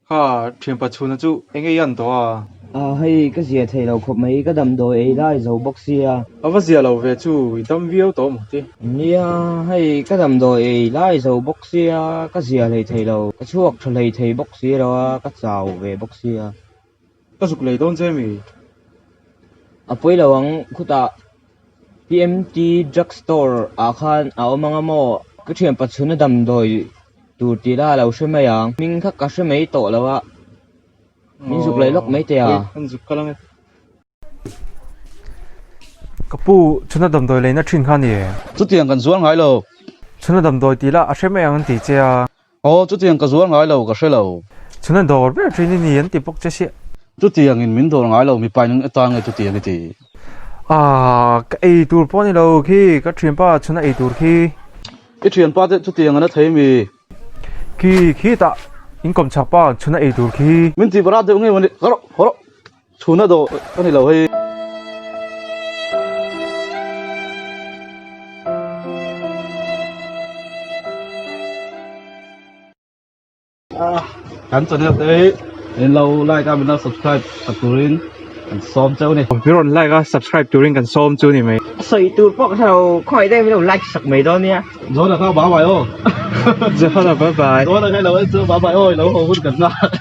Kha thianpa chhuna chu eng ei an tawh a? A hei ka zia thei lo khawp mai, ka damdawi ei lai zo bawk sia. A va zia lo ve chu, i dam viau tawh maw ti? Nia, hei ka damdawi ei lai zo bawk sia, ka zia hlei thei lo, ka chhuak tha hlei thei bawk si lo a, ka chau ve bawk sia. Ka zuk lei dawn che mi? A pawi lo ang, khutah PMT drug store ah khan a awm ang a maw? Ka thianpa chhuna damdawi tur tih la a lo hre mai ang. Hming kha ka hre mai tawh lo a, min zuk lei lawk mai teh a. Kan zuk kal ang e. Ka pu, chhuna damdawi leina thin kha a ni e. Chutiang kan zuar ngai lo. Chhuna damdawi tih la a hre mai ang an ti che a. Aw, chutiang ka zuar ngai lo, ka hre lo. Chhuna dawr ber thin i ni an ti bawk che sia. Chutiang in min dawr ngai lo, mipa in atan nge chutiang i ti? Ah, ka ei tur pawh a ni lo khi, ka thianpa chhuna ei tur khi. I thianpa te chutiang an a thei mi? Khi, khitah in kawm chhak pa chhuna ei tur khi. Min ti barat deuh nge mawni, haw rawh, haw rawh, chhuna dawr a ni lo hei. Kan channel te hi min lo like a min lo subscribe sak turin kan sawm cheu ni. Min rawn like a subscribe turin kan sawm chu ni mai. Sawi tur pawh ka hre lo, khawngaih deuhin min lo like sak mai dawn nia. Zawna kha bye bye aw. Zawna bye bye. Zawna kha i lo en chu bye bye aw i lo haw hun kan nghak.